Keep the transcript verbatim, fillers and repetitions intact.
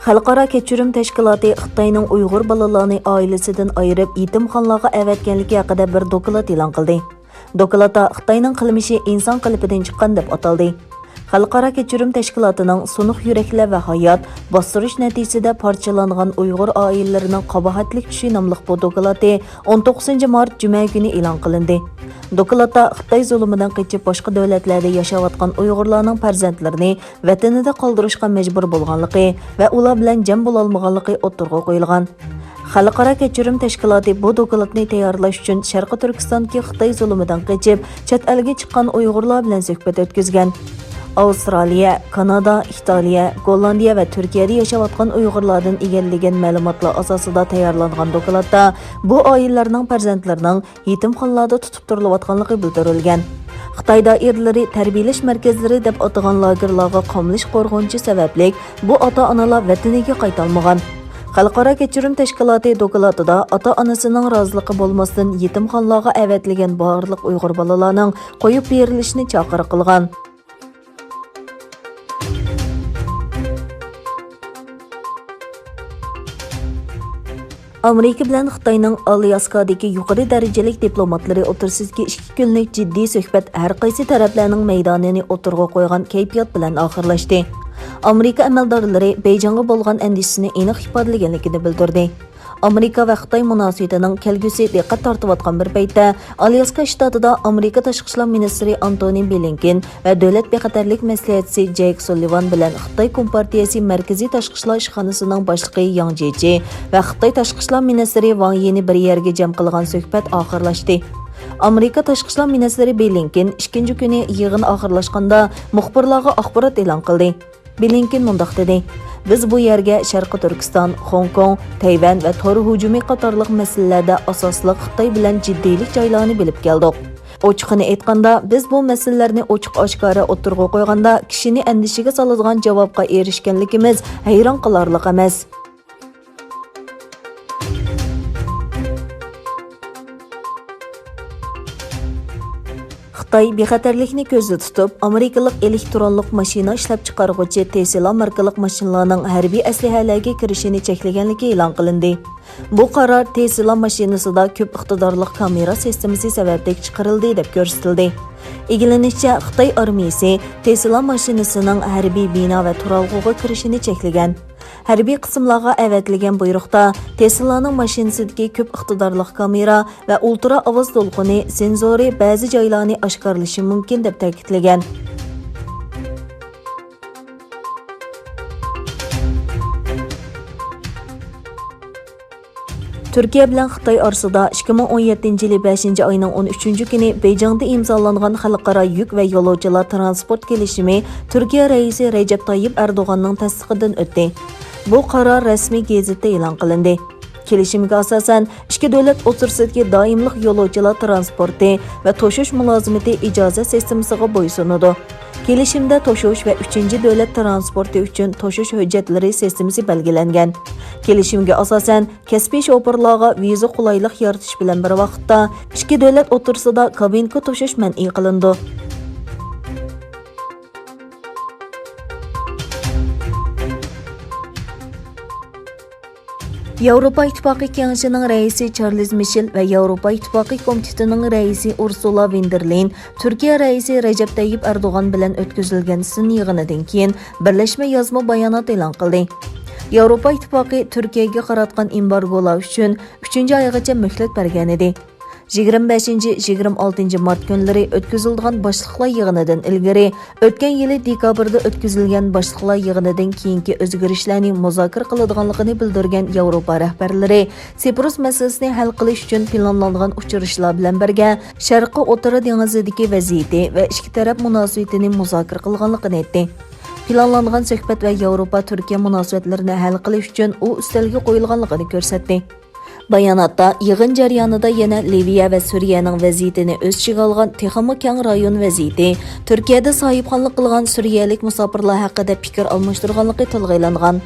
خەلقئارا كەچۈرۈم تەشكىلاتى خىتاينىڭ ئۇيغۇر بالىلارنى ئائىلىسىدىن ئايرىپ، يېتىمخانىلارغا ئەۋەتكەنلىكى ھەققىدە بىر دوكلات ئېلان قىلدى. دوكلاتتا خىتاينىڭ قىلمىشى ئىنسان قېلىپىدىن چىققان دەپ ئاتالدى. خەلقئارا كەچۈرۈم تەشكىلاتىنىڭ سۇنۇق يۈرەكلەر ۋە ھايات، باستۇرۇش نەتىجىسىدە پارچىلانغان ئۇيغۇر ئائىلىلىرىنىڭ قاباھەتلىك چۈشى ناملىق بۇ دوكلاتى ئون توققۇزىنچى مارت جۈمە كۈنى ئېلان قىلىندى. دوكلاتتا خىتاي زۇلۇمىدىن قېچىپ باشقا دۆلەتلەردە ياشاۋاتقان ئۇيغۇرلارنىڭ پەرزەنتلىرىنى ۋەتىنىدە قالدۇرۇشقا مەجبۇر بولغانلىقى ۋە ئۇلار بىلەن جەم بولالمىغانلىقى ئوتتۇرىغا قويۇلغان. خەلقئارا كەچۈرۈم تەشكىلاتى بۇ دوكلاتنى تەييارلاش ئۈچۈن شەرقىي تۈركىستاندىكى خىتاي زۇلۇمىدىن قېچىپ، چەت ئەلگە چىققان ئۇيغۇرلار بىلەن سۆھبەت ئۆتكۈزگەن. ئاۋسترالىيە، كانادا، ئىتالىيە، گوللاندىيە ۋە تۈركىيەدە ياشاۋاتقان ئۇيغۇرلاردىن ئىگىلىگەن مەلۇماتلار ئاساسىدا تەييارلانغان دوكلاتتا بۇ ئائىلىلەرنىڭ پەرزەنتلىرىنىڭ يېتىمخانىلاردا تۇتۇپ تۇرۇلۇۋاتقانلىقى بىلدۈرۈلگەن. خىتاي دائىرىلىرى تەربىيەلەش مەركەزلىرى دەپ ئاتىغان لاگېرلارغا قامىلىش قورغىنىشى سەۋەبلىك، بۇ ئاتا-ئانىلار ۋەتىنىگە قايتالمىغان. خەلقئارا كەچۈرۈم تەشكىلاتى دوكلاتىدا ئاتا-ئانىسىنىڭ رازىلىقى بولماستىن يېتىمخانىلارغا ئەۋەتىلگەن بارلىق ئۇيغۇر بالىلارنىڭ قويۇپ بېرىلىشىنى چاقىرىق قىلغان. ئامېرىكا بىلەن خىتاينىڭ ئالياسكادىكى يۇقىرى دەرىجىلىك دىپلوماتلىرى ئوتتۇرىسىدىكى ئىككى كۈنلۈك جىددىي سۆھبەت ھەر قايسى تەرەپلەرنىڭ مەيدانىنى ئوتتۇرىغا قويغان كەيپىيات بىلەن ئاخىرلاشتى. ئامېرىكا ئەمەلدارلىرى بېيجىڭغا بولغان ئەندىشىسىنى ئېنىق ئىپادىلىگەنلىكىنى بىلدۈردى. ئامېرىكا ۋە خىتاي مۇناسىۋىتىنىڭ كەلگۈسى دىققەت تارتىۋاتقان بىر پەيتتە، ئالياسكا شتاتىدا ئامېرىكا تاشقى ئىشلار مىنىستىرى ئانتونى بلىنكېن ۋە دۆلەت بىخەتەرلىك مەسلىھەتچىسى جەيك سۇللىۋان بىلەن خىتاي كومپارتىيەسى مەركىزىي تاشقى ئىشلار ئىشخانىسىنىڭ باشلىقى ياڭ جيېچى ۋە خىتاي تاشقى ئىشلار مىنىستىرى ۋاڭ يىنى بىر يەرگە جەم قىلغان سۆھبەت ئاخىرلاشتى. ئامېرىكا تاشقى ئىشلار مىنىستىرى بلىنكېن ئىككىنچى كۈنى يىغىن ئاخىرلاشقاندا مۇخبىرلارغا ئاخبارات ئېلان قىلدى. بلىنكېن مۇنداق دېدى، بىز بۇ يەرگە شەرقىي تۈركىستان، خوڭكوڭ، تەيۋەن ۋە تور ھۇجۇمى قاتارلىق مەسىلىلەردە ئاساسلىق خىتاي بىلەن جىددىيلىك جايلارنى بىلىپ كەلدۇق. ئوچۇقىنى ئېيتقاندا، بىز بۇ مەسىلىلەرنى ئوچۇق-ئاشكارا ئوتتۇرىغا قويغاندا، كىشىنى ئەندىشىگە سالىدىغان جاۋابقا ئېرىشكەنلىكىمىز ھەيران قالارلىق ئەمەس. خىتاي بىخەتەرلىكنى كۆزدە تۇتۇپ، ئامېرىكىلىق ئېلېكترونلۇق ماشىنا ئىشلەپچىقارغۇچى تېسلا ماركىلىق ماشىنىلارنىڭ ھەربىي ئەسلىھەلەرگە كىرىشىنى چەكلىگەنلىكى ئېلان قىلىندى. بۇ قارار تېسلا ماشىنىسىدا كۆپ ئىقتىدارلىق كامېرا سىستېمىسى سەۋەبلىك چىقىرىلدى، دەپ كۆرسىتىلدى. ئىگىلىنىشىچە، خىتاي ئارمىيىسى تېسلا ماشىنىسىنىڭ ھەربىي بىنا ۋە تۇرالغۇغا كىرىشىنى چەكلىگەن. ھەربىي قىسىملارغا ئەۋەتىلگەن بۇيرۇقتا، تېسلانىڭ ماشىنىسىدىكى كۆپ ئىقتىدارلىق كامېرا ۋە ئۇلترا ئاۋاز دولقۇنى سېنزورى بەزى جايلارنى ئاشكارىلىشى مۇمكىن، دەپ تەكىتلىگەن. تۈركىيە بىلەن خىتاي ئارىسىدا ئىككى مىڭ ئون يەتتىنچى يىلى بەشىنچى ئاينىڭ ئون ئۈچىنچى كۈنى بېيجىڭدا ئىمزالانغان خەلقئارا يۈك ۋە يولۇچىلار تىرانسپورت كېلىشىمى تۈركىيە رەئىسى رەجەپ تايىپ ئەردوغاننىڭ تەستىقىدىن ئۆتتى. بۇ قارار رەسمىي گېزىتتە ئېلان قىلىندى. كېلىشىمگە ئاساسەن، ئىككى دۆلەت ئوتتۇرىسىدىكى دائىملىق يولۇچىلار تىرانسپورتى ۋە توشۇش مۇلازىمىتى ئىجازەت سىستېمىسىغا بويسۇنىدۇ. كېلىشىمدە توشۇش ۋە ئۈچىنچى دۆلەت تىرانسپورتى ئۈچۈن توشۇش ھۆججەتلىرى سىستېمىسى بەلگىلەنگەن. كېلىشىمگە ئاساسەن، كەسپىي شوپۇرلارغا ۋىزا قولايلىق يارىتىش بىلەن بىر ۋاقىتتا، ئىككى دۆلەت ئوتتۇرىسىدا كابىنكا توشۇش مەنئى قىلىنىدۇ. ياۋروپا ئىتتىپاقى كېڭىشىنىڭ رەئىسى چارلىز مىشېل ۋە ياۋروپا ئىتتىپاقى كومىتېتىنىڭ رەئىسى ئۇرسۇلا ۋىندېرلېين تۈركىيە رەئىسى رەجەپ تەييىپ ئەردوغان بىلەن ئۆتكۈزۈلگەن سىن يىغىنىدىن كېيىن بىرلەشمە يازما بايانات ئېلان قىلدى. ياۋروپا ئىتتىپاقى تۈركىيەگە قاراتقان ئېمبارگولار ئۈچۈن ئۈچىنچى ئايغىچە مۆھلەت بەرگەنىدى. يىگىرمە بەشىنچى، يىگىرمە ئالتىنچى مارت كۈنلىرى ئۆتكۈزۈلىدىغان باشلىقلار يىغىنىدىن ئىلگىرى، ئۆتكەن يىلى دېكابىردا ئۆتكۈزۈلگەن باشلىقلار يىغىنىدىن كېيىنكى ئۆزگىرىشلەرنى مۇزاكىرە قىلىدىغانلىقىنى بىلدۈرگەن ياۋروپا رەھبەرلىرى سىپرۇس مەسىلىسىنى ھەل قىلىش ئۈچۈن پىلانلانغان ئۇچرىشىشلار بىلەن بىرگە، شەرقىي ئوتتۇرا دېڭىزىدىكى ۋەزىيىتى ۋە ئىككى تەرەپ مۇناسىۋىتىنى مۇزاكىرە قىلغانلىقىنى ئېيتتى. پىلانلانغان سۆھبەت ۋە ياۋروپا تۈركىيە مۇناسىۋەتلىرىنى ھەل قىلىش ئۈچۈن ئۇ ئۈستەلگە قويۇلغانلىقىنى كۆرسەتتى. باياناتتا يىغىن جەريانىدا يەنە لىۋىيە ۋە سۈرىيەنىڭ ۋەزىيىتىنى ئۆز ئىچىگە ئالغان تېخىمۇ كەڭ رايون ۋەزىيىتى، تۈركىيەدە ساھىبخانلىق قىلغان سۈرىيەلىك مۇساپىرلار ھەققىدە پىكىر ئالماشتۇرغانلىقى تىلغا ئېلىنغان.